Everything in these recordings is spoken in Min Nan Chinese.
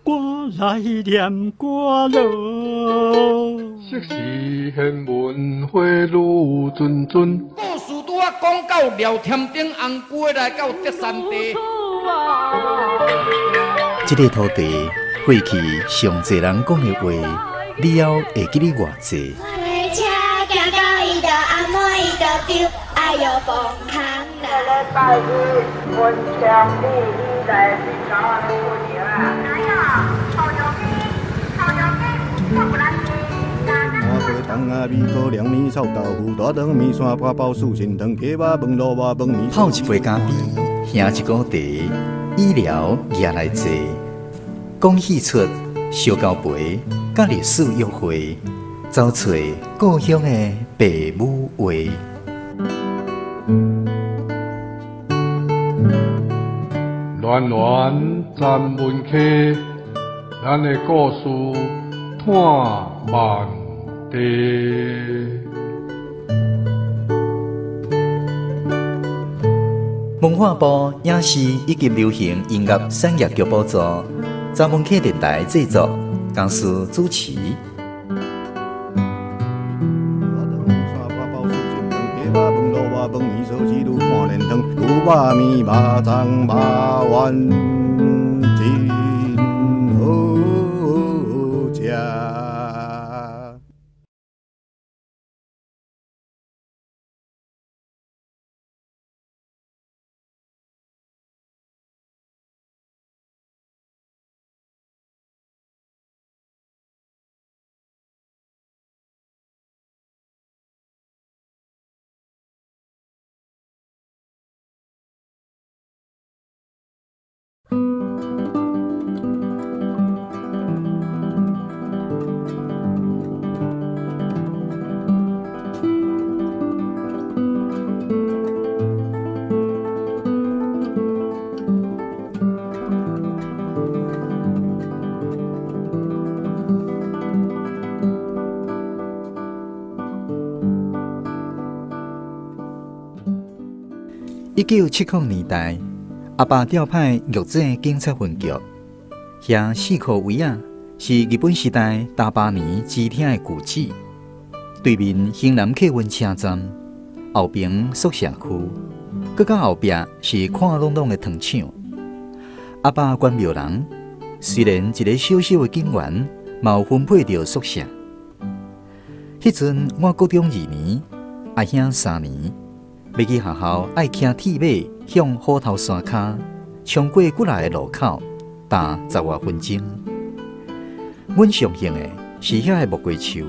歌來念歌囉。昔時玄文花女谆谆。故事拄仔講到廖添丁紅龜來到德山地。這个土地過去上濟人講的話，你猶會記得偌濟？泡一杯咖啡，喝一股茶，医疗也来坐，讲戏出烧交陪，佮历史约会，走揣故乡的爸母话。恋恋咱文溪，咱的故事伴万地。文化部影视以及流行音乐产业局补助，查文客电台制作，公司主持。1970年代，阿爸调派玉井警察分局，遐四箍围仔是日本时代大巴年支厅的旧址。对面兴南客运车站，后边宿舍区，阁较后壁是看朗朗的糖厂。阿爸关庙人，虽然一个小小的警员，嘛有分配著宿舍。彼阵我国中2年，阿兄3年。欲去学校，爱骑铁马向虎头山跤，冲过几若个路口，搭10外分钟。阮上兴的是遐个木瓜树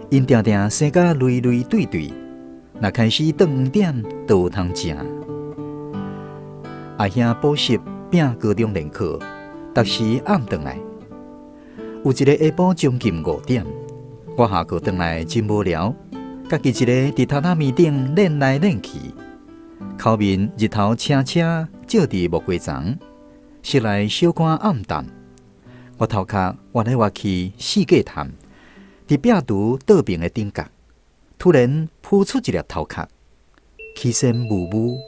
，𪜶定定生甲累累对对，若开始顿黄点，就有通食。阿兄补习拼高中联考，逐时暗转来。有一个下晡将近5点，我下课转来真无聊。家己一个伫榻榻米顶练来练去，口面日头车车照伫木瓜丛，室内小可暗淡。我头壳歪来歪去四界探，伫壁橱倒边的顶角，突然浮出一粒头壳，起身雾雾，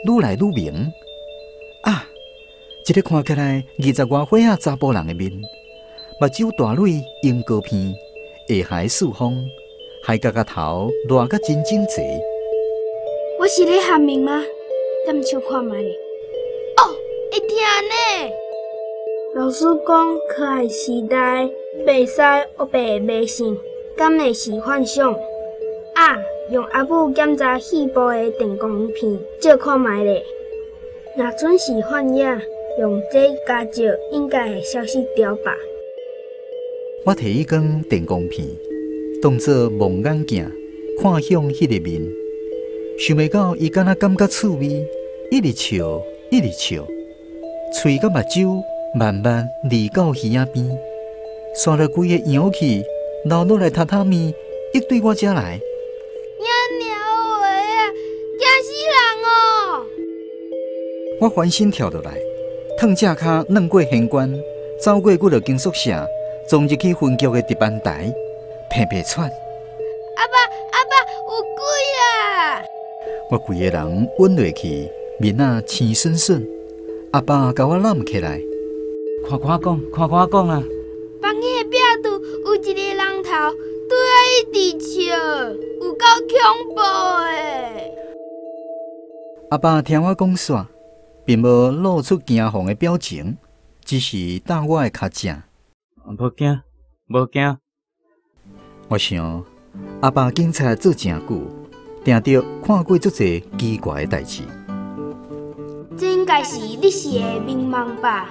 愈来愈明。啊！一个看起来20外岁仔查埔人的面，目睭大蕊樱桃片，下頦四方。海角个头掠甲真整齐。我是咧喊名吗？踮手看觅咧。哦，会疼呢。老师讲，可爱时代袂使乌白迷信，敢会是幻想？啊，用阿母检查肺部的电光片照看觅咧。若准是幻影，用这加照应该会消失掉吧？我提一根电光片。当作望远镜看向彼个面，想袂到伊敢若感觉趣味，一直笑，一直笑，喙佮目睭慢慢离到耳仔边，煞落规个扬去，流落来榻榻米，一对我遮来。娘娘话啊，惊死人哦！我翻身跳落来，褪正跤，转过玄关，走过几落间宿舍，撞入去分局的值班台。拍拍喘，阿爸阿爸，有鬼啦！我规个人稳落去，面仔青顺顺。阿爸共我揽起来，看看我講，看看我講啊！房間的壁櫥有一个人頭，對我一直笑，有夠恐怖的。阿爸聽我講煞，並無露出驚惶的表情，只是搭我的跤脊。無驚，無驚。我想，阿爸警察做誠久，定著看過足濟奇怪的代誌。這應該是你是的眠夢吧？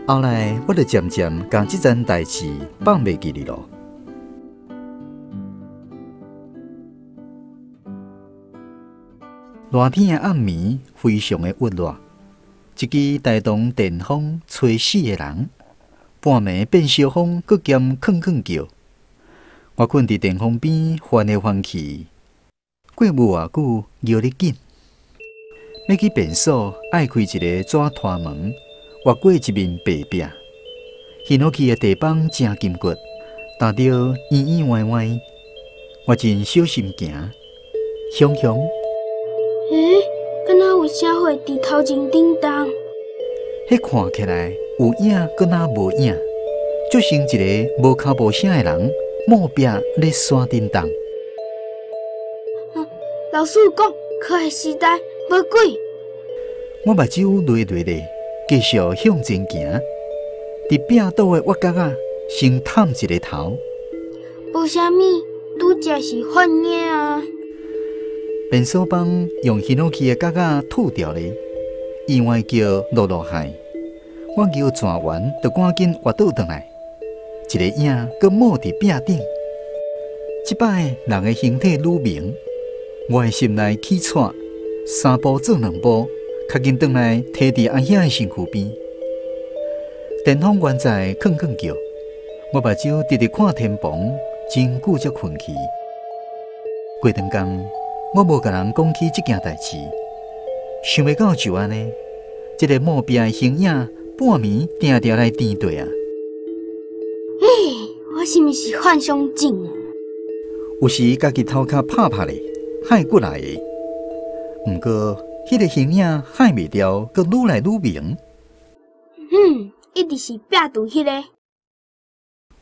後來，我就漸漸共這層代誌放袂記哩囉。熱天的暗暝非常的鬱熱，一支大同電風吹死的人，半暝變燒風，閣兼吭吭叫。我睏佇電風邊翻來翻去，過無偌久尿得緊，欲去便所，愛開一个紙拖門，越過一面白壁。彼落去的地板誠金骨，踏著圓圓歪歪，我真小心行，雄雄。欸，敢若有啥貨佇頭前頂動？彼看起來有影，閣若無影，就像一个無跤步聲的人，耄壁咧山頂動。老師講，科學時代無鬼。我目睭淚淚咧，繼續向前行。佇壁倒的挖角仔，先探一个頭。無啥物，拄才是幻影啊。便所枋用彼落去的角仔吐掉咧，意外叫落落海。我尿全完，就趕緊滑倒轉來，一个影閣冒佇壁頂。這擺人的形體愈明，我的心內起掣，三步做兩步，較緊轉來提佇阿兄的身軀邊。電風原在吭吭叫，我目睭直直看天棚，真久才睏去。過長工，我無共人講起這件代誌，想袂到就按呢，這个墓壁的形影半暝定定來甜綴啊！欸，我是毋是幻想症啊？有時家己頭殼拍拍咧，害過來的。毋過，彼个形影害袂掉，閣愈來愈明。嗯，一直是壁櫥彼个。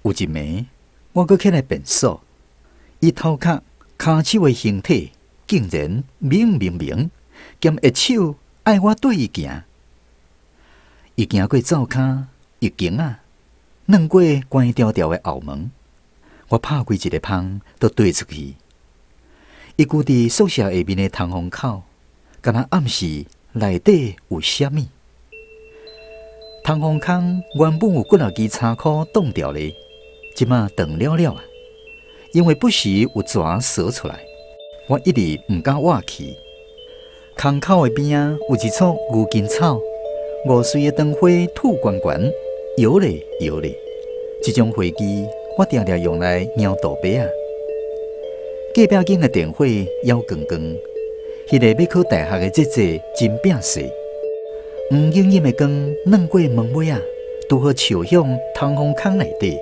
有一暝，我閣起來便所，伊頭殼、跤手的形體竟然明明明，兼下手愛我綴伊行。伊行過灶跤、浴間仔，轉過關牢牢的後門，我拍開一个縫，就綴出去。伊踞佇宿舍下面的通風口，敢若暗示內底有啥物。通風孔原本有幾若支叉箍擋牢咧，這馬斷了了啊！因為不時有蛇踅出來，我一直毋敢倚去。空口的邊仔有一束牛筋草，五穗的長花吐懸懸，搖咧搖咧。這種花枝我定定用來貓杜白仔。隔壁間的電火枵光光，彼个欲考大學的姐姐真拼勢。黃瑩瑩的光轉過門尾仔，拄好照向通風孔內底。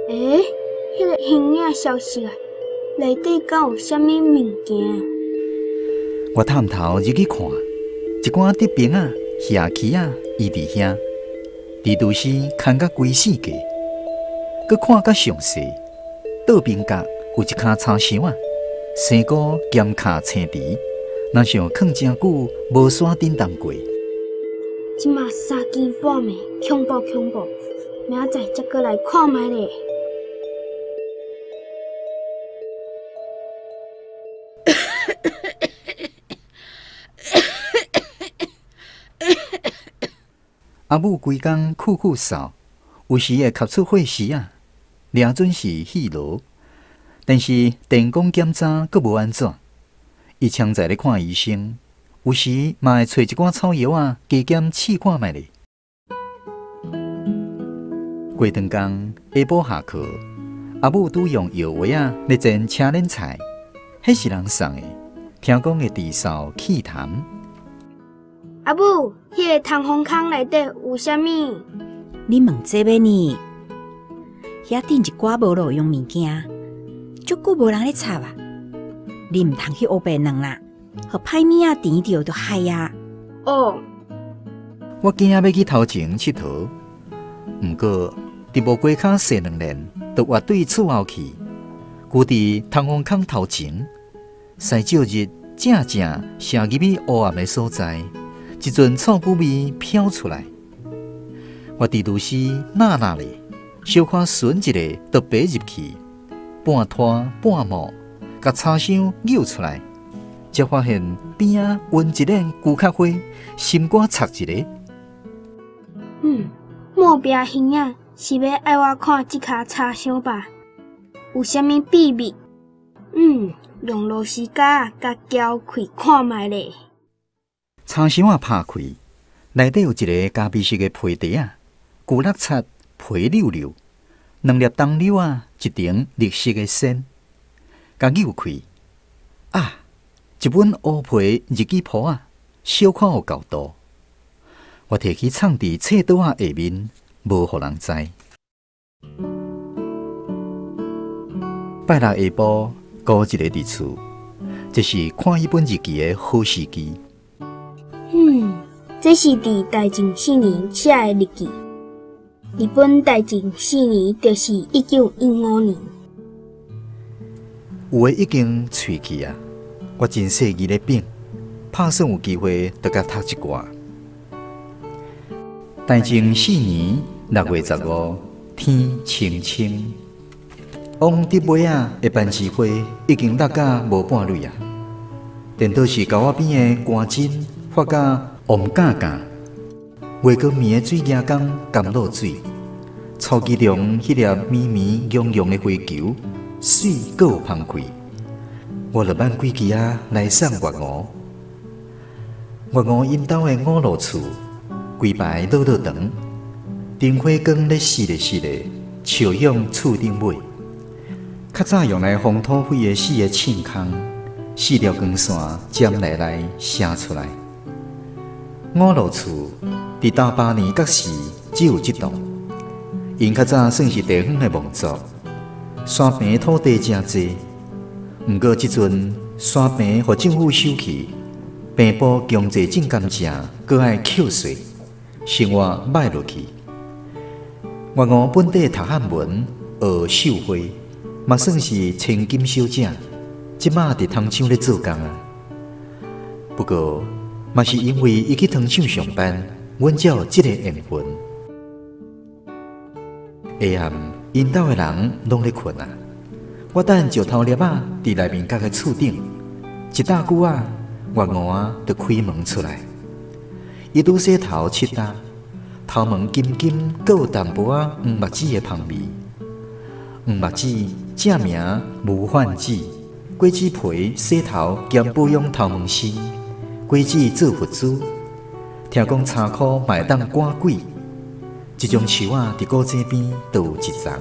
欸，彼个形影消失啊！內底敢有啥物物件？我探頭入去看，一寡竹爿仔、瓦器仔，伊佇遐，蜘蛛絲牽甲規世界，閣看較詳細。倒邊角有一跤柴箱仔，生菇兼卡青池，若像囥誠久無山頂動過。這馬三更半暝，恐怖恐怖，明仔載才閣來看覓咧。阿母規工咳咳嗽，有時會咳出血絲仔，掠準是肺癆。但是電工檢查閣無按怎，伊常在咧看醫生，有時嘛會揣一寡草藥仔加減試看覓咧。過長工下晡下課，阿母拄用藥盂仔咧煎車輪菜，彼是人送的，聽講會治嗽氣痰。阿母，彼个通風孔內底有啥物？你問這欲呢？遐頂一寡無路用物件，足久無人咧插啊！你毋通去烏白弄啦，予歹物仔甜著就害啊！哦。我驚欲去頭前𨑨迌，毋過佇無街跤踅兩連，就越對厝後去，舊佇通風孔頭前，西照日正正射入去烏暗的所在，一陣臭久味飄出來。我佇廚師納納咧，小可吮一下，就爬入去，半拖半摸，共柴箱扭出來，才發現邊仔溫一輪龜殼花，心肝插一个。莫壁形影是欲愛我看這跤柴箱吧？有啥物秘密？用螺絲膠共撬開看覓咧。柴箱仔拍開，內底有一个咖啡色的皮袋仔，舊落漆，皮溜溜，兩粒銅鈕仔，一頂綠色的線，共扭開，啊，一本烏皮日記簿仔，小可有厚度。我提去藏佇冊桌仔下面，無予人知。拜六下晡，孤一个佇厝，這是看彼本日記的好時機。這是佇大正四年寫的日記。日本大正四年就是1915年。有的已經碎去啊！我真細膩咧反，拍算有機會就共讀一寡。大正四年6月15，天晴晴。王德尾仔的番薯花已經落甲無半蕊啊！顛倒是溝仔邊的寒針發甲黃嘎嘎，月光暝的水蜈蚣甘露水，草基中彼粒绵绵絨絨的花球，媠閣有芳開。我就挽幾支仔來送岳吳。岳吳𪜶兜的五路厝，規排老老長，燈火光咧爍咧爍咧，照向厝頂尾。較早用來防土匪的四个凊空，四條光線尖來來射出來。五路厝佇大巴年角時只有這棟，𪜶較早算是地方的望族，山坪土地誠濟。毋過這陣山坪予政府收去，坪埔強制種甘蔗，閣愛扣稅，生活歹落去。岳吳本底讀漢文，學繡花，嘛算是千金小姐，這馬佇糖廠咧做工啊。不過，嘛是因為伊去糖廠上班，阮才有這个緣分。下暗，𪜶兜的人攏咧睏啊，我等石頭粒仔佇內面角的厝頂，一搭久仔，岳吳仔就開門出來。伊拄洗頭拭焦，頭毛金金，閣有淡薄仔黃目子的芳味。黃目子正名無范子，果子皮洗頭兼保養頭毛絲，果子做佛珠，聽講三箍嘛會當趕鬼。這種樹仔佇古井邊都有一叢。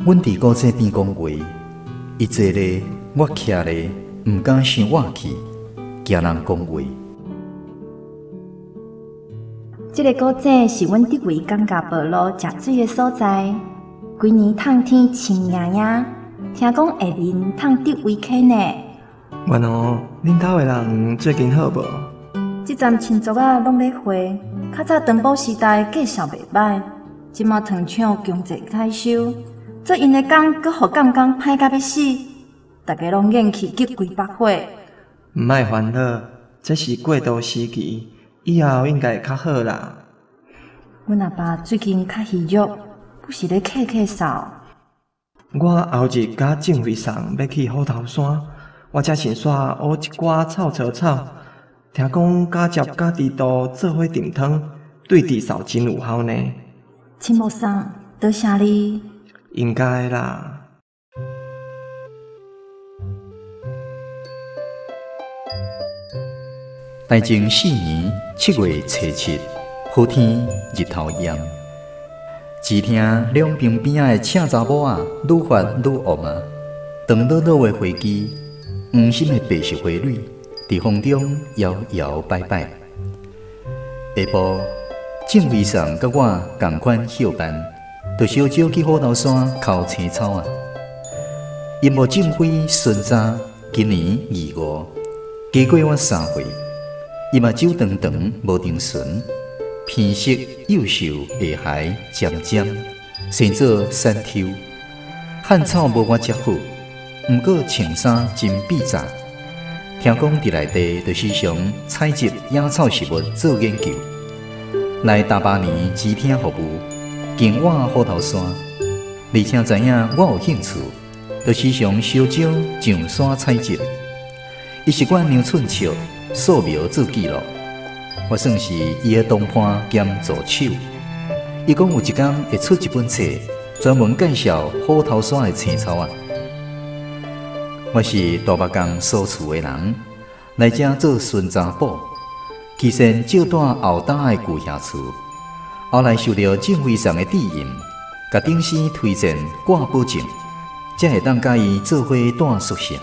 阮佇古井邊講話，伊坐咧，我徛咧，毋敢傷倚去，驚人講話。這个古井是阮竹圍感覺部落食水的所在，規年冬天清盈盈，聽講下面通竹圍溪呢。元吳，恁兜的人最近好無？這陣親族仔攏咧回，較早長保時代繼續袂䆀，這馬糖廠強制採收，做𪜶的工閣予監工歹甲欲死，大家攏癮氣激規腹火。毋愛煩惱，這是過渡時期，以後應該會較好啦。阮阿爸最近較虛弱，不時咧咳咳嗽。我後日佮鄭輝送欲去虎頭山，我才先煞挖一寡臭草草，聽講加汁佮豬肚做伙炖湯，對治嗽真有效呢。親某送，多謝你。應該啦。大正四年7月初7，好天日頭炎，只聽兩邊邊仔的赤查某仔愈發愈旺啊，長老老的花枝，黃心的白色花蕊，佇風中搖搖擺擺。下晡，鄭輝送佮我仝款歇班，就小招去虎頭山摳青草啊。因某鄭輝孫查今年25，加過我3歲。伊目睭長長無定神，鼻色幼瘦，下頦尖尖，生做山丘。漢草無我遮好，毋過穿衫真比雜。聽講佇內地就時常採集野草食物做研究，來大巴年支廳服務，近我虎頭山，而且知影我有興趣，就時常相招上山採集。伊習慣量寸尺、掃描做記錄，我算是伊的同伴兼助手。伊講有一天會出一本冊，專門介紹虎頭山的青草仔。我是大目江所厝的人，來遮做孫查某，起先借住後搭的舊兄厝，後來受著鄭非常的指引，共頂師推薦掛保證，才會當佮伊做伙蹛宿舍。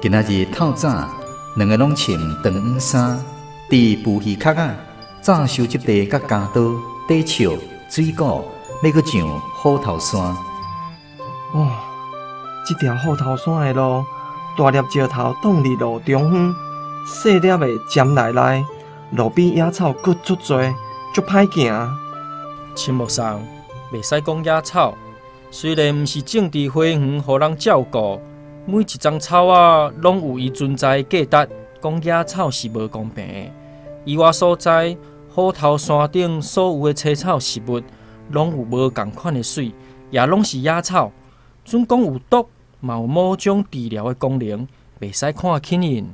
今仔日透早，兩个攏穿長羽衫，佇捕魚殼仔早收集地佮鉸刀、短尺、水果，欲去上虎頭山。哦，這條虎頭山的路，大粒石頭擋佇路中央，細粒的尖內內，路邊野草閣足濟，足歹行。青木桑，袂使講野草，雖然毋是種佇花園予人照顧，每一叢草仔攏有伊存在的價值，講野草是無公平的。依我所知，虎頭山頂所有的青草食物，攏有無仝款的水，也攏是野草。準講有毒，嘛有某種治療的功能，袂使看輕𪜶。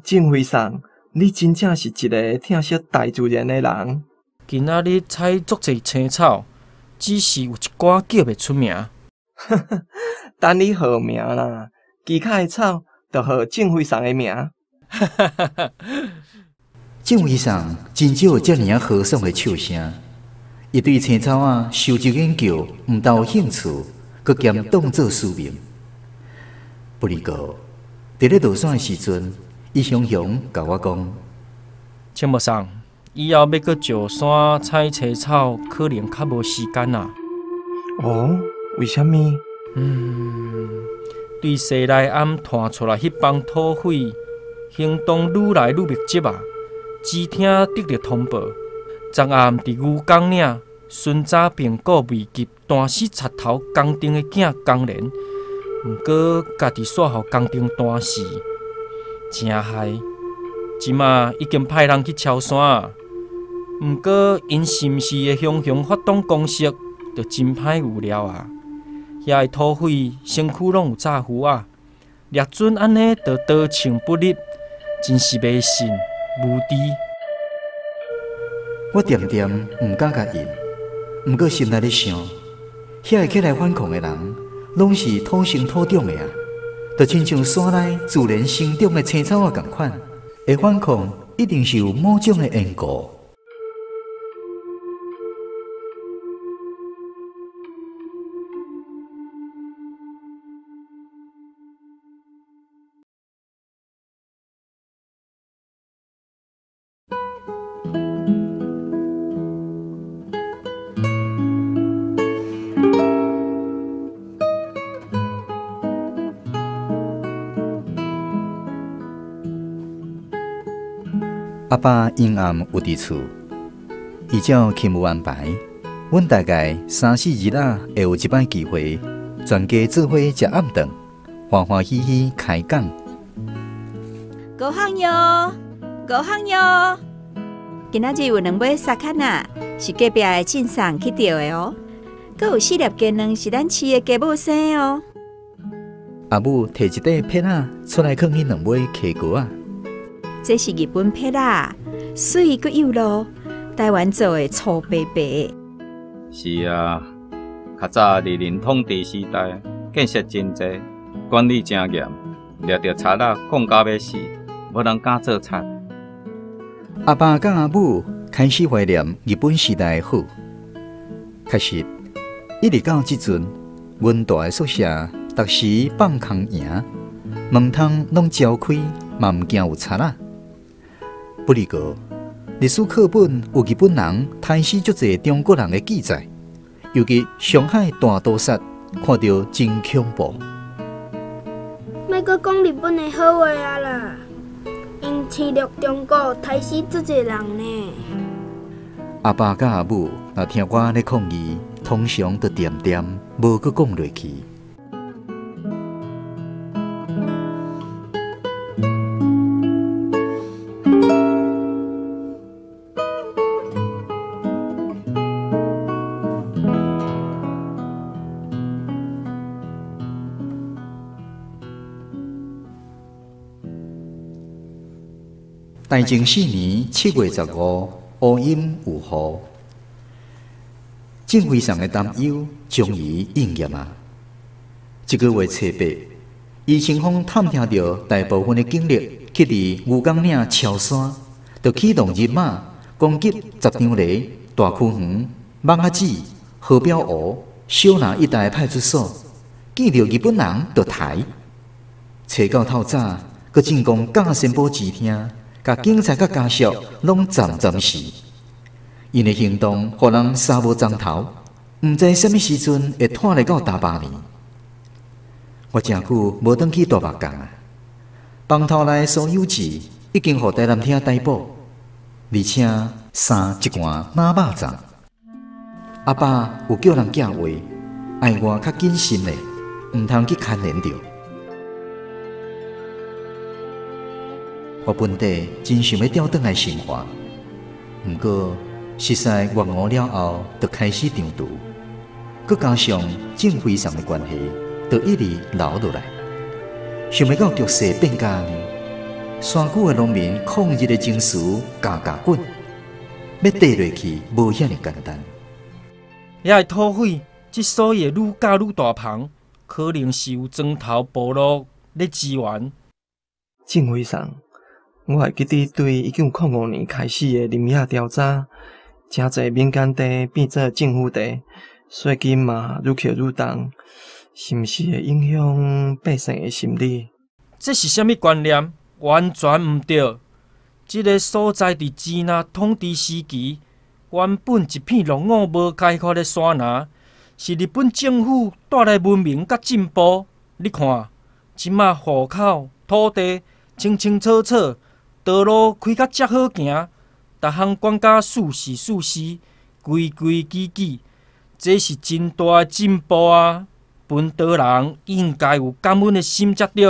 鄭非桑，你真正是一个疼惜大自然的人。今仔日採足濟青草，只是有一寡叫袂出名。等你號名啦，其他的草就號鄭非桑的名。鄭非桑真少有遮爾仔豪爽的笑聲。伊對青草仔收集研究毋但有興趣，閣兼當做使命。不過，佇咧落山的時陣，伊雄雄共我講：青木桑，以後欲閣上山採青草，可能較無時間啊。哦，為啥物？對西來庵傳出來彼幫土匪行動愈來愈密集啊！只聽得著通報，昨暗佇牛犅嶺巡查並故未及彈死賊頭江丁的囝江連，毋過家己煞予江丁彈死，真害！這馬已經派人去敲山，毋過𪜶是毋是會雄雄發動攻勢，就真歹預料啊！遐个土匪身軀攏有炸符仔，掠準按呢就刀槍不入，真是迷信無知。我恬恬毋敢共應，毋過心內咧想，遐个起來反抗的人，攏是土生土長的啊，就親像山內自然生長的青草仔仝款，會反抗一定是有某種的緣故。阿爸陰暗有佇厝，依照勤務安排，阮大概三四日仔會有一擺機會，全家做伙食暗頓，歡歡喜喜開講。五項喲，五項喲，今仔日有兩尾沙卡仔，是隔壁的鎮上去釣的哦。閣有四粒雞卵是咱飼的雞母生的哦。阿母提一塊撇仔出來，囥彼兩尾溪膏仔。這是日本撇仔，水閣幼糯，台灣做的粗白白。是啊，較早日人統治時代，建設真濟，管理誠嚴，掠著賊仔講甲欲死，無人敢做賊。阿爸佮阿母開始懷念日本時代的好。確實，一直到這陣，阮蹛的宿舍，逐時放空營，門窗攏招開，嘛毋驚有賊仔。不過，歷史課本有日本人殺死足濟中國人的記載，尤其上海大屠殺，看著真恐怖。莫閣講日本的好話啊啦！𪜶 侵略中国，刣死足濟人呢。阿爸佮阿母若聽我按呢抗議，通常就恬恬無閣講落去。大正四年7月15，烏陰有雨。鄭非常的擔憂終於應驗啊！這個月初八，余清芳探聽著大部分的警力去佇牛犅嶺超山，就啟動人馬攻擊十張犁、大區園、蠓仔子、河表湖、小林一帶派出所，見著日本人就刣。揣到透早，閣進攻甲仙堡支廳。共警察佮家屬攏暫暫時，𪜶的行動予人三無鐘頭，毋知啥物時陣會拖來到大巴年。我誠久無轉去大目港啊，枋頭內所有者已經予台南廳逮捕，而且衫一罐馬肉粽。阿爸有叫人寄話，愛我較謹慎咧，毋通去牽連著。我本底真想欲調轉來生活，毋過熟似岳五了後，就開始長途，閣加上鄭非常的關係，就一直留落來。想袂到局勢變甲按呢，山區的農民抗日的情緒加加滾，欲綴落去無遐爾簡單。遐个土匪之所以會愈咬愈大帆，可能是有磚頭部落咧支援。鄭非常。我會記得對1905年開始的林業調查，誠濟民間地變做政府地，稅金嘛愈扣愈重，是毋是會影響百姓的心理？這是啥物觀念？完全毋對。這个所在佇支那統治時期，原本一片落伍無開發的山林，是日本政府帶來文明佮進步。你看，這馬戶口、土地清清楚楚。道路開甲遮好行，逐項管甲事事事事，規規矩矩，這是真大的進步啊！本島人應該有感恩的心才對。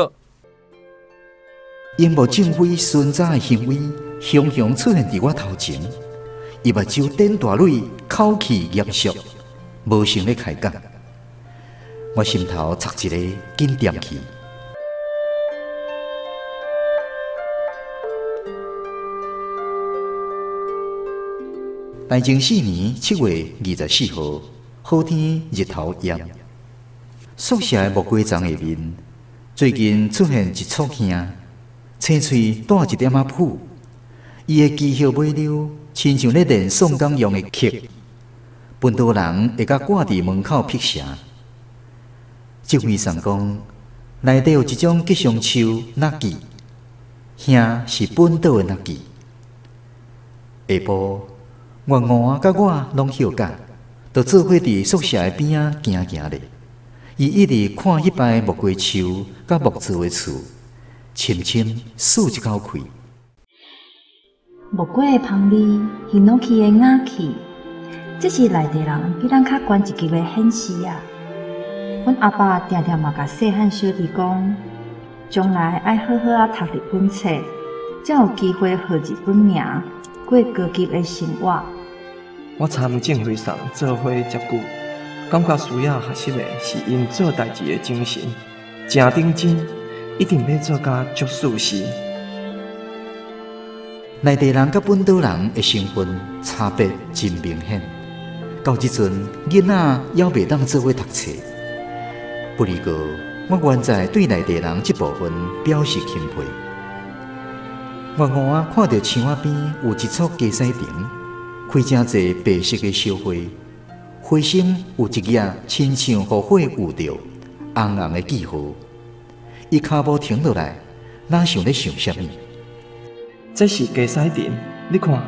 櫻木正輝孙仔的行為，雄雄出現佇我頭前，伊目睭點大蕊，口氣嚴肅，無想咧開講。我心頭插一個，緊踮去。大正4年7月24號，好天日頭炎。宿舍的木瓜叢下面，最近出現一簇兄，青喙帶一點仔脯，伊的肌肉尾溜，親像咧練宋江用的曲。本島人會共掛佇門口辟邪。這位上講，內底有一種吉祥樹納吉，兄是本島的納吉。下晡，我五佮我攏歇假，就做伙佇宿舍的邊仔行行咧。伊一直看彼排木瓜樹佮木做的厝，深深舒一口氣。木瓜的芳味，ヒノキ的雅氣，這是內地人比咱較懸一級的顯示啊！阮阿爸定定嘛共細漢小弟講，將來愛好好仔讀日本冊，才有機會號日本名，過高級的生活。我參鄭非常做伙遮久，感覺需要學習的是𪜶做代誌的精神，誠認真，一定欲做甲足事實。內地人佮本島人的身份差別真明顯。到這陣，囡仔猶袂當做伙讀冊。不離過，我原在對內地人這部分表示欽佩。我五仔看著牆仔邊有一簇雞屎藤，開誠濟白色的小花，花心有一頁親像予火捂著紅紅的記號。伊跤步停落來，若像咧想啥物？這是雞屎藤，你看，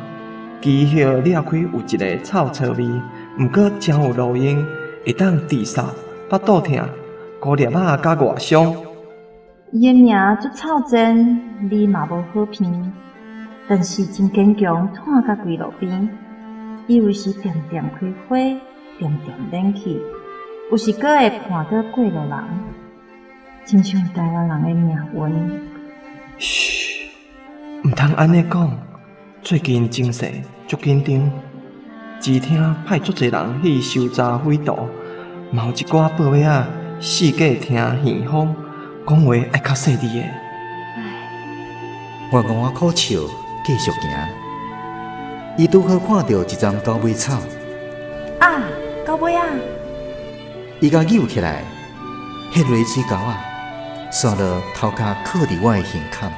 枝葉裂開有一个臭臭味，毋過誠有路用，會當治嗽、腹肚疼、孤粒仔佮外傷。伊的名足臭賤，味嘛無好聞。但是真堅強，湠甲規路邊。伊有時恬恬開花，恬恬冷去，有時閣會絆倒過路人，親像台灣人的命運。噓，毋通按呢講。最近情勢足緊張，支廳派足濟人去搜查匪徒，嘛有一寡報尾仔四界聽耳風，講話愛較細膩的。我戇仔苦笑，繼續行。伊拄好看著一叢狗尾草。啊，狗尾仔！伊共揪起來，彼落水溝仔，煞落頭殼靠佇我的胸坎。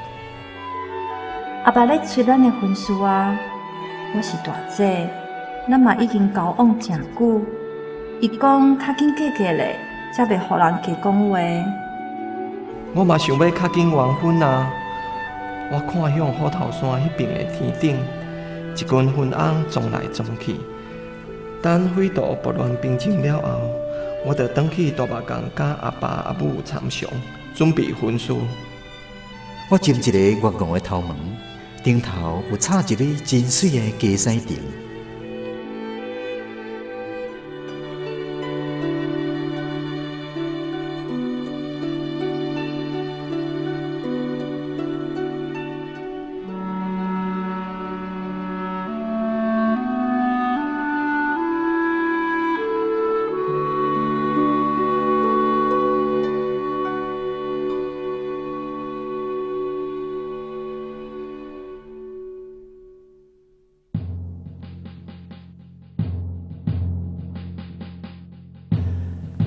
阿爸咧催咱的婚事啊，我是大姐，咱嘛已經交往誠久。伊講較緊過過咧，才袂予人加講話。我嘛想欲較緊完婚啊！我看向虎頭山彼邊的天頂，一群雲翁撞來撞去。等匪徒暴亂平靜了後，我就轉去大目江佮阿爸阿母參詳，準備婚事。我斟一個月戇的頭毛，頂頭有插一蕊真媠的雞屎藤。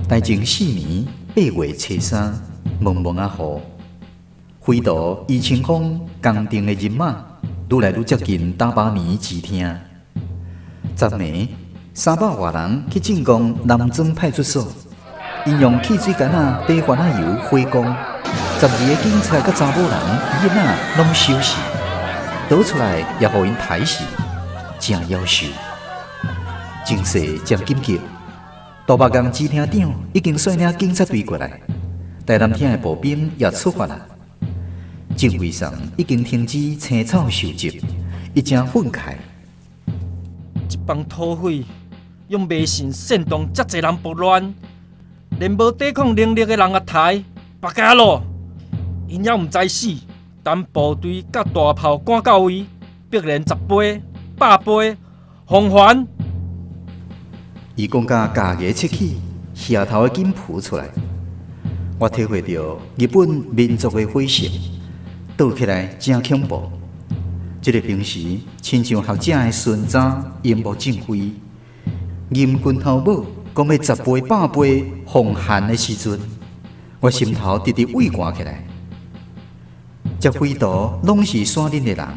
大正四年八月初三，蒙蒙仔雨，匪徒余清芳工程的人馬愈來愈接近大巴年支廳。昨暝300外人去進攻南庄派出所，𪜶用汽水罐仔滴番仔油火攻，12个警察佮查某人囡仔攏守死，逃出來也予𪜶刣死，真夭壽。情勢誠緊急。大目江支廳長已經率領警察隊過來，台南廳的步兵也出發啦。鄭維松已經停止青草收集，伊誠憤慨。這幫土匪用迷信煽動遮濟人暴亂，連無抵抗能力的人也刣，白加咯！𪜶猶毋知死，等部隊佮大炮趕到位，必然10倍、100倍奉還。伊講甲咬牙切齒，額頭的筋浮出來。我體會著日本民族的血性，鬥起來誠恐怖。這个平時親像學者的孫子櫻木正輝，吟拳頭母講欲10倍、100倍奉還的時陣，我心頭直直畏寒起來。這匪徒攏是山林的人，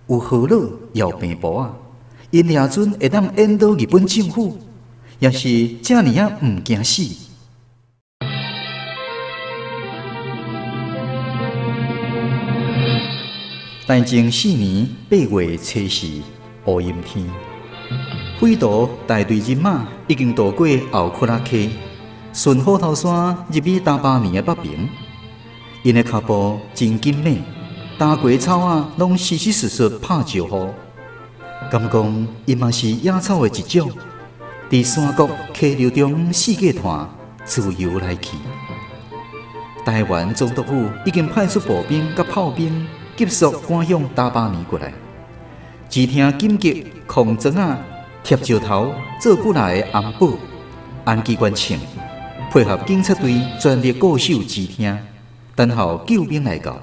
有河佬，也有病婆仔，𪜶掠準會當引導日本政府。也是遮爾仔毋驚死。大正四年8月初四，烏陰天，匪徒大隊人馬已經渡過後窟仔溪，順虎頭山入去大巴年的北爿。𪜶的跤步真緊猛，焦瓜草仔攏淅淅簌簌拍石雨。敢講𪜶嘛是野草的一種。佇山谷溪流中四界湠，自由來去。台灣總督府已經派出步兵佮炮兵，急速趕向大巴年過來。只聽緊急空磚仔貼石頭做骨力的安保安機關槍，配合警察隊全力固守支廳，等候救兵來到。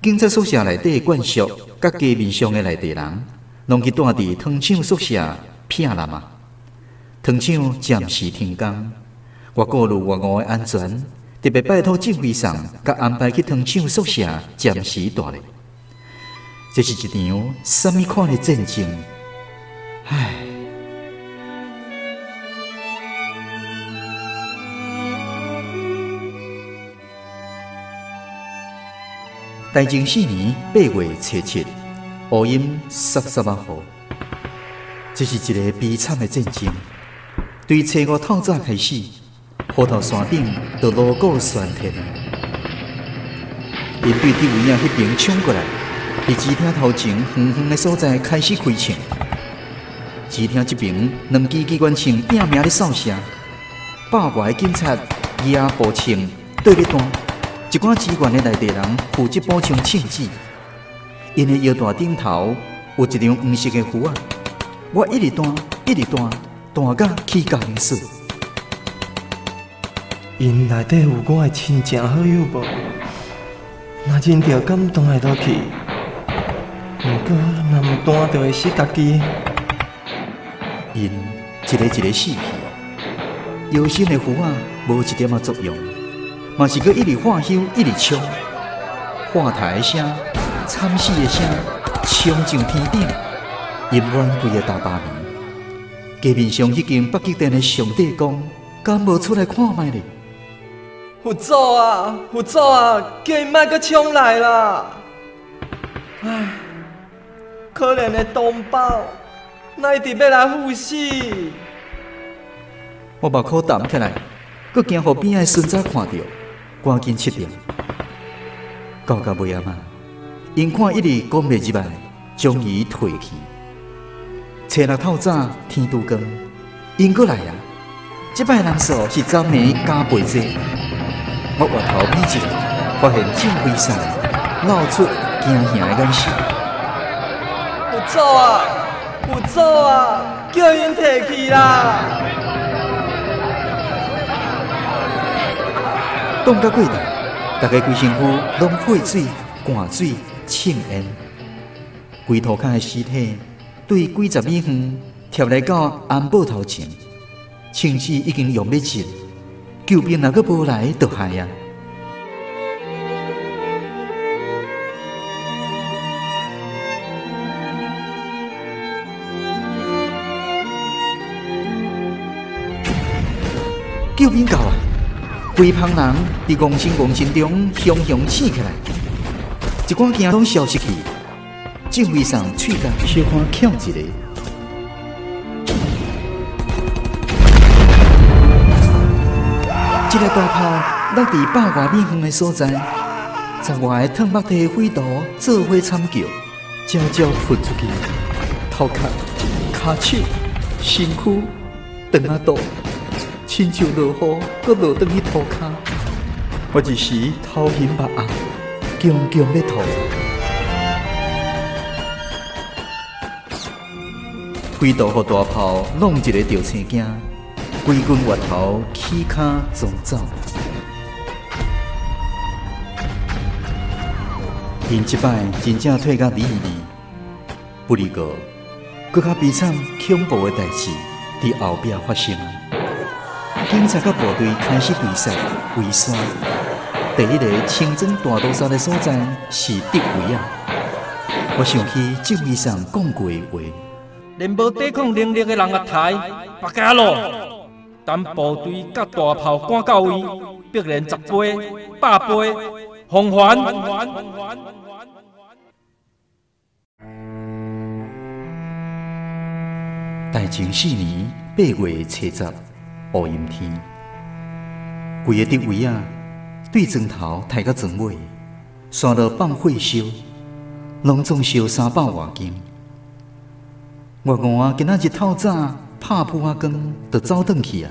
警察宿舍內底的眷屬佮街面上的內地人，攏去蹛佇糖廠宿舍避難啊。糖廠暫時停工，我顧慮我五的安全，特別拜託鄭輝送佮安排去糖廠宿舍暫時蹛咧。這是一場啥物款的戰爭？唉。大正四年8月初七，烏陰濕濕仔雨，這是一个悲慘的戰爭。對初五透早開始，虎頭山頂就鑼鼓喧天。𪜶對佇位仔彼邊衝過來，伫支厅头前远远的所在开始开枪。支厅这边两支机关枪拼命咧扫射，百外个警察举步枪对咧弹，一寡支援的内地人负责补充枪子。𪜶的腰带顶头有一张黄色的符仔，我一直弹，一直弹，弹甲起教练室。𪜶内底有我的亲情好友无？若忍著感动会落去，毋过若毋弹就会死家己。𪜶一个一个死去，腰身的符仔无一点仔作用，嘛是阁一直化休，一直冲，化台的声、惨死的声，冲上天顶，淹满规个大巴黎。街面上彼间北极殿的上帝公，敢无出来看觅咧？佛祖啊，佛祖啊，叫𪜶莫阁冲来啦！唉，可怜的同胞，哪一直欲来赴死？我目眶澹起来，阁惊予边仔的孙仔看著，赶紧拭掉。到到尾仔嘛，𪜶看一直讲袂入来，将伊退去。初六透早天拄光，𪜶阁来啊！这摆人数是昨暝加倍济。我回头瞥一下，发现郑辉山露出惊吓的眼神。佛祖啊，佛祖啊，叫𪜶退去啦！挡甲过头，大家规身躯拢血水、汗水、呛烟，规涂跤的尸体对几十米远贴来到安保头前，枪子已经用欲尽。救兵若阁无来，就害啊！救兵到啊！规帮人伫戆声戆声中雄雄醒起来，一寡惊拢消失去。郑辉送喙角小可翘一下。这个大炮落伫100外米远的所在，10外个褪目体的匪徒做伙惨叫，悄悄喷出去，头壳、跤手、身躯、肠仔肚，亲像落雨，阁落转去涂跤。我一时头晕目暗，强强欲吐。匪徒予大炮弄一个著青惊。规群越头起跤撞走，𪜶这摆真正退甲离离，不离过，阁较悲惨恐怖的代志伫后壁发生。警察佮部队开始追杀围山，第一个清装大屠杀的所在是德维啊！我想起郑医生讲过的话，连无抵抗能力的人也刣，别加咯。等部队佮大炮赶到位，必然10倍、100倍奉还。大正4年8月初10，乌阴天，规个德维啊，对砖头刣到砖尾，煞落放火烧，拢总烧300外间。我五仔今仔日透早拍扑仔光，就走转去啊！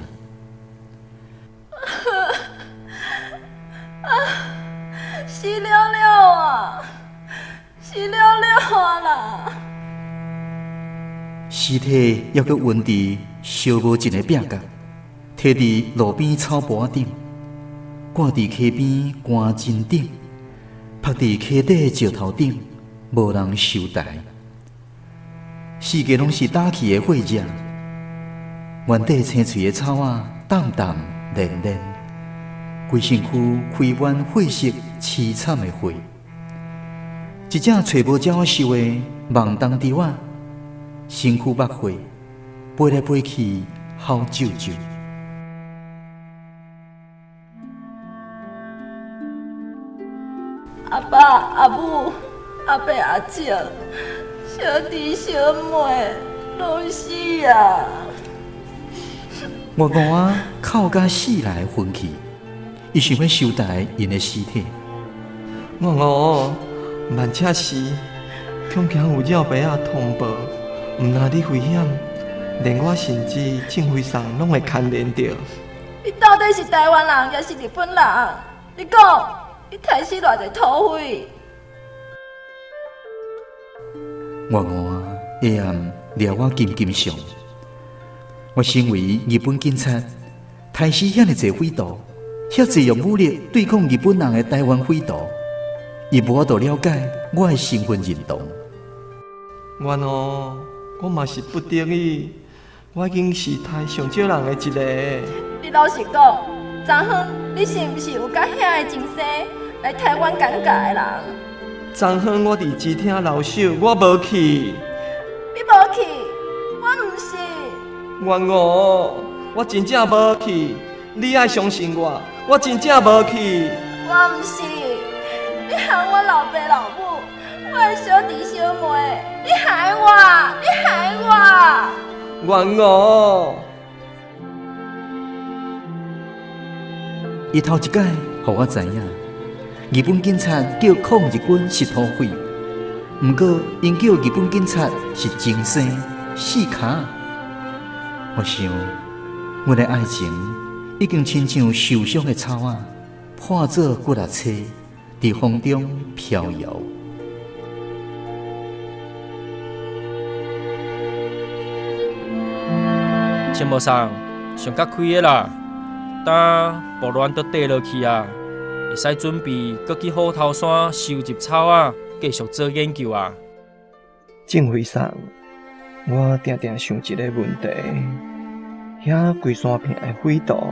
啊，死了了啊！死了了啊啦！尸体犹阁温伫烧无尽的壁角，摕伫路边草坡顶，挂伫溪边棺枕顶，曝伫溪底的石头顶，无人收台。四界拢是打气的火热。原底青翠的草仔，淡淡连连，规身躯开满血色凄惨的花。一只揣无鸟仔兽的梦东猪仔，身躯目血，飞来飞去，吼啾啾。阿爸、阿母、阿伯、阿叔、小弟、小妹，拢死啊！我五仔哭甲死来昏去，伊想欲收台𪜶的尸体。我五，万车时恐惊有鸟白仔通报，毋但你危险，连我甚至郑辉送拢会牵连著。你到底是台湾人，抑是日本人？你讲，你杀死偌济土匪？我我下暗掠我紧紧想，我身为日本警察，杀死遐尔济匪徒，遐济用武力对抗日本人的台湾匪徒，伊无法度了解我的身份认同。原哦，我嘛是不得已，我已经是杀上少人的一个。你老实讲，昨昏你是毋是有佮遐个前生来台湾尴尬的人？昨昏我伫支厅留守，我无去。你无去，我毋是。原哦，我真正无去，你爱相信我，我真正无去。我毋是，你害我老爸老母，我的小弟小妹，你害我，你害我。原哦，伊头一摆，予我知影。日本警察叫抗日军是土匪，毋过𪜶叫日本警察是前生四跤。我想，阮的爱情已经亲像受伤的草仔，破做几若册，伫风中飘摇。青木送上较开的啦，今暴乱都跌落去啊！会使准备阁去虎头山收集草仔，继续做研究啊。郑辉送，我定定想一个问题：遐规山片的匪徒，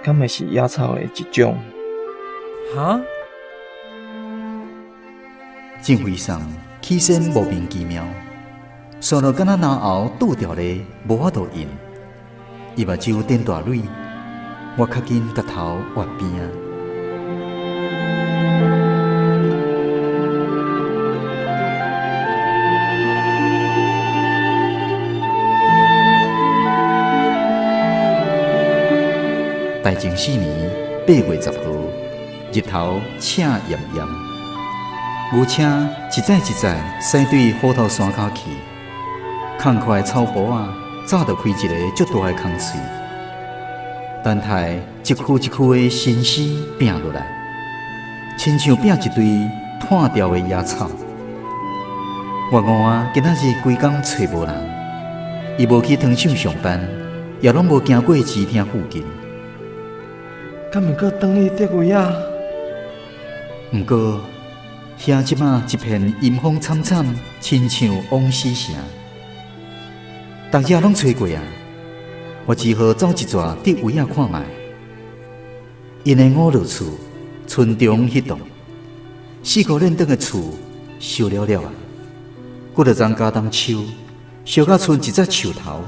敢会是野草的一种？哈？郑辉送起先莫名其妙，煞落敢若咙喉拄著咧，无法度咽，伊目睭点大泪，我较紧共头挖边仔。大正4年8月10号，日头赤炎炎，牛车一载一载驶对虎头山跤去，空阔的草坡仔早就开一个足大的空喙，等待一区一区的新丝拼落来，亲像拼一堆烂掉的野草。我五仔今仔日规工揣无人，伊无去糖厂上班，也拢无行过支厅附近。敢会阁转去德位啊？毋过，遐这马一片阴风惨惨，亲像往死城。逐日拢揣过啊，我只好走一逝德位仔看觅。𪜶的五楼厝，村中彼栋，四箍连转的厝烧了了啊！几落丛茄苳树，烧甲賰一节树头。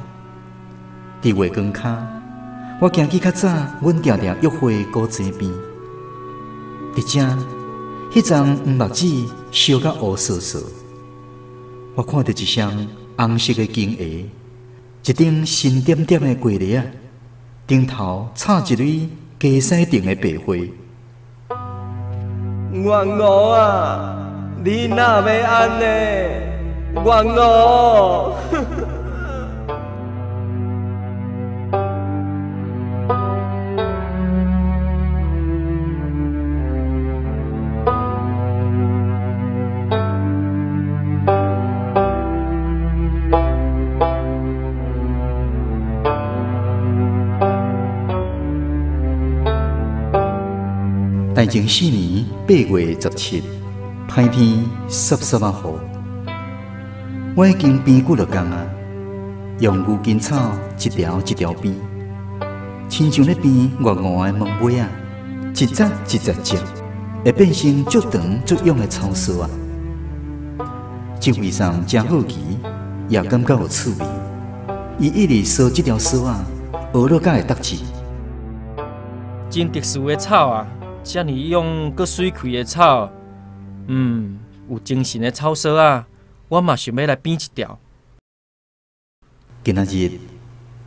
伫月光跤，我行去较早，阮定定约会古井边。伫遮，彼丛黄木子烧甲乌臊臊。我看著一双红色的金鞋，一顶新点点的鸡螺仔，顶头插一蕊鸡屎定的白花。元五啊，你哪欲按呢？元五。大正4年8月17，歹天湿湿仔雨，我已经编几落工啊，用牛筋草一条一条编，亲像咧编月五的门尾仔，一节一节折，会变成足长足勇的草索仔。郑辉送真好奇，也感觉有趣味，伊一直索这条索仔，学落才会得志。真特殊的草啊！遮尔勇阁媠气的草，有精神的草索仔，我嘛想欲来编一条。今仔日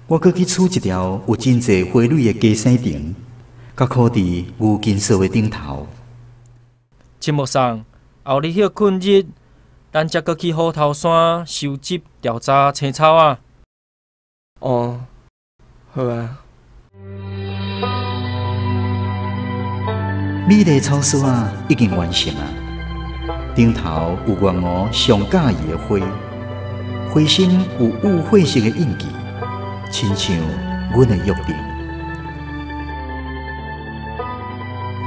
我阁去取一条有真济花蕊的鸡屎藤，佮箍伫牛筋索的顶头。青木送，后日歇睏日，咱才閣去虎頭山收集調查青草仔。哦，好啊。美麗草書仔已經完成啊！頂頭有阮我上喜歡的花，花心有五血色的印記，親像阮的約定。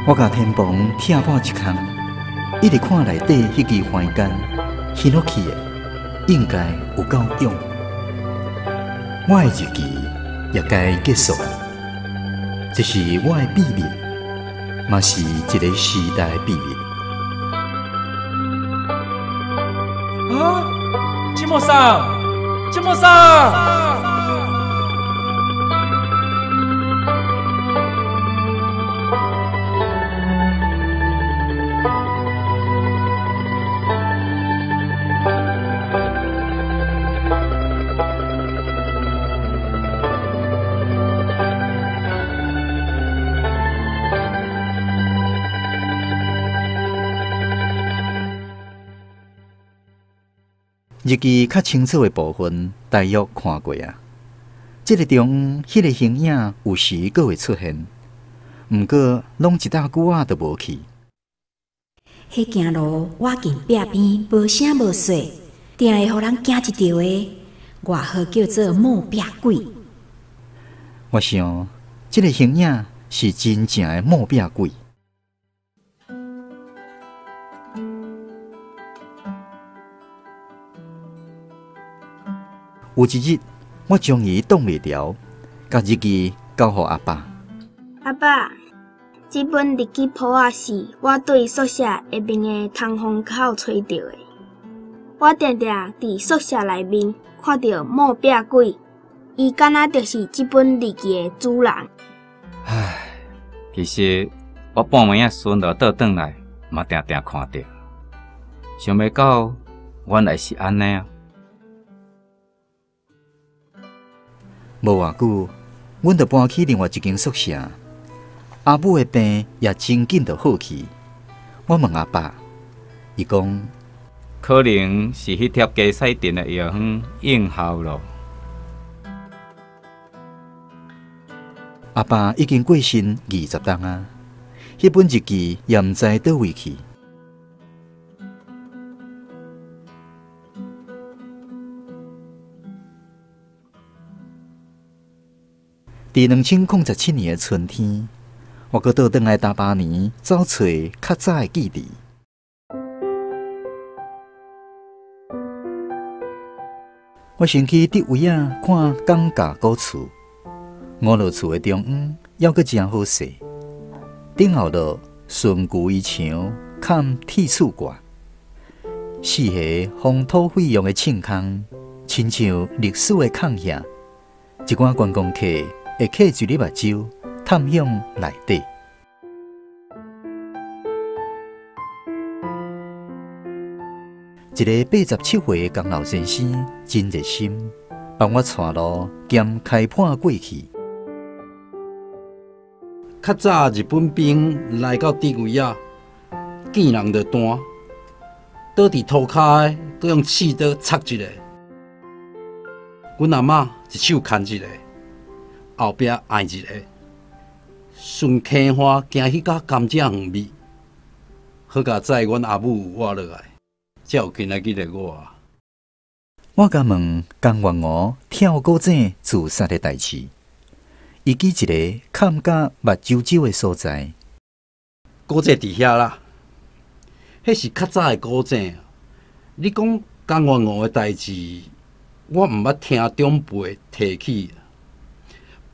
我共天棚拆破一空，一直看內底彼支番杆，掀落去的應該有夠勇。我的日記也該結束，這是我的秘密，嘛是一個時代的秘密。啊！這麼爽，這麼爽！日記較清楚的部分，大約看過啊。這個中，彼個形影有時閣會出現，毋過攏一大久仔就無去。彼行路倚近壁邊，無聲無說，定會予人驚一跳的，外號叫做墓壁鬼。我想，這個形影是真正的墓壁鬼。有一日，我終於擋袂牢，共日記交予阿爸。阿爸，這本日記簿仔是我對宿舍下面的通風口揣著的。我定定佇宿舍內面看著墓壁鬼，伊敢若就是這本日記的主人。唉，其實我半暝仔巡邏倒轉來，嘛定定看著，想袂到原來是按呢啊！無偌久，阮就搬去另外一間宿舍。阿母的病也真緊就好去。我問阿爸，伊講可能是彼帖加西鎮的藥方應效咯。阿爸已經過身20冬啊，彼本日記也毋知佗位去。佇2007年的春天，我閣倒轉來大巴年，走揣較早的記憶。我先去竹圍仔看港甲古厝，五落厝的中央猶閣誠好勢，頂後落順舊圍牆崁鐵厝蓋，四下風土費用的凊空，親像歷史的空隙，一寡觀光客會客一粒目睭探向內底。一個87歲的江老先生真熱心，幫我帶路兼開盤過去。較早日本兵來到竹圍仔，見人就彈，倒佇塗跤的，閣用刺刀插一個。阮阿嬤一手牽一個，後壁按一個，順溪岸行去到甘蔗園尾，好佳哉，阮阿母活落來，才有今仔日的我。我共問江元吳跳古井自殺的代誌，伊舉一个崁甲目睭睭的所在。古井佇遐啦，彼是較早的古井。你講江元吳的代誌，我毋捌聽長輩提起。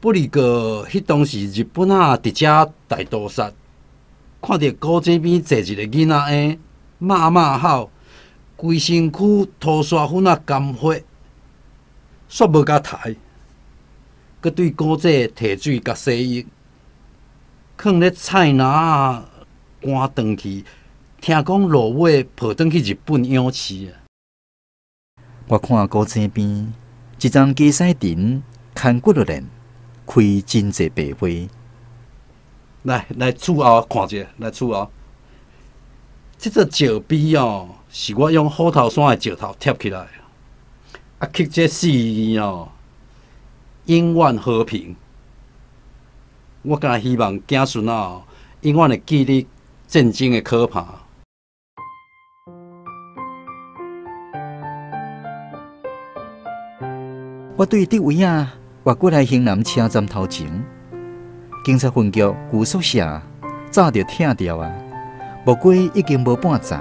不過，彼當時日本仔佇遮大屠殺，看著古井邊坐一個囡仔嬰，罵罵吼，規身軀塗沙粉仔乾血，煞無共刣，閣對古井提水共洗浴，囥咧菜籃仔趕轉去，聽講落尾抱轉去日本養飼啊。我看古井邊一丛雞屎藤，牽骨落來。開真濟白花，來來厝後看一下，來厝後，這座石碑哦，是我用虎頭山的石頭貼起來，啊，刻這四字哦，永遠和平。我敢若希望子孫啊，永遠會記得戰爭的可怕。我對德位仔活過來興南車站頭前，警察分局舊宿舍早就拆掉啊，木瓜已經無半叢。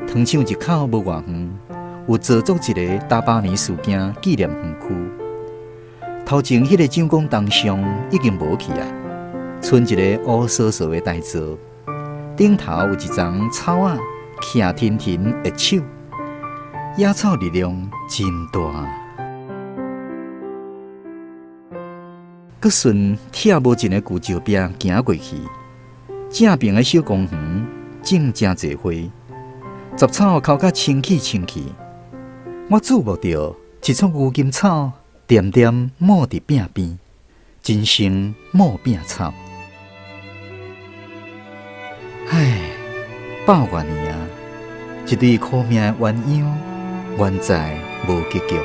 糖廠入口無偌遠，有造作一个大巴年事件紀念園區。頭前彼个蔣公銅像已經無去啊，剩一个烏趖趖的台座，頂頭有一叢草仔，徛亭亭的手，野草力量真大。閣順拆無盡的舊石壁行過去，正爿的小公園種誠濟花，雜草摳甲清氣清氣。我注目著一束牛筋草，恬恬冒佇壁邊，真像某餅草。唉，百外年啊，一對苦命的鴛鴦，原在無結局。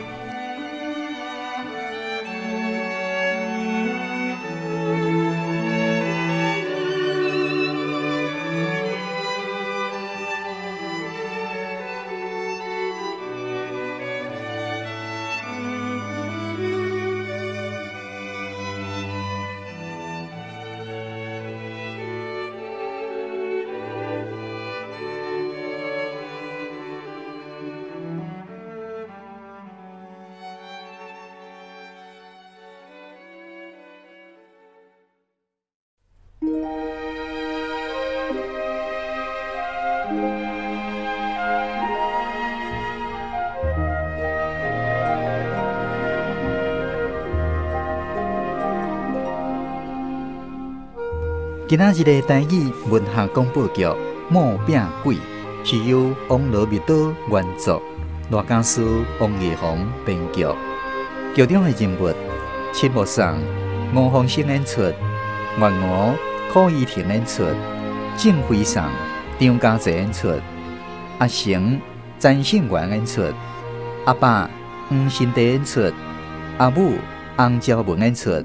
今仔日的台語文學廣播劇《某餅鬼》是由王羅密刀原作，賴家師王藝宏編劇。劇中的人物：秦木送、吳鳳生演出；袁吳、柯依婷演出；鄭輝送、張家濟演出；阿成、詹勝元演出；阿爸、黃新地演出；阿母、洪昭文演出；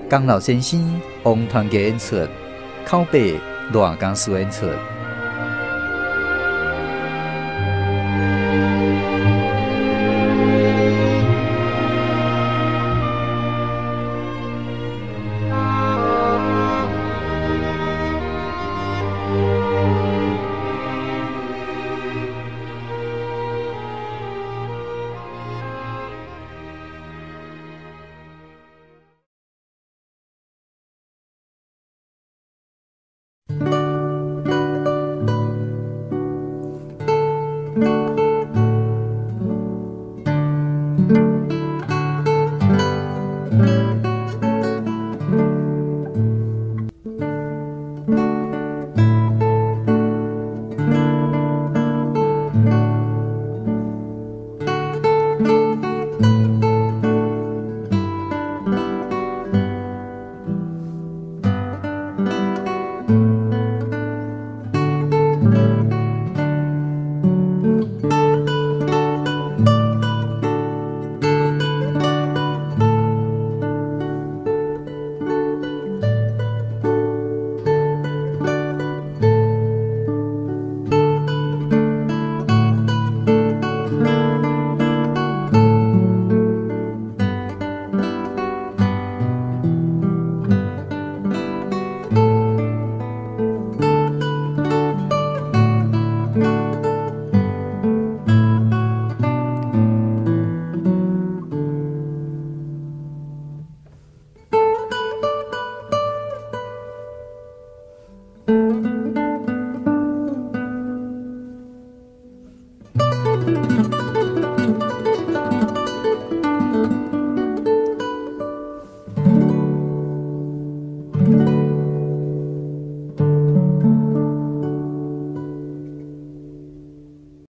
江老先生、王傳杰演出。口白賴家師演出。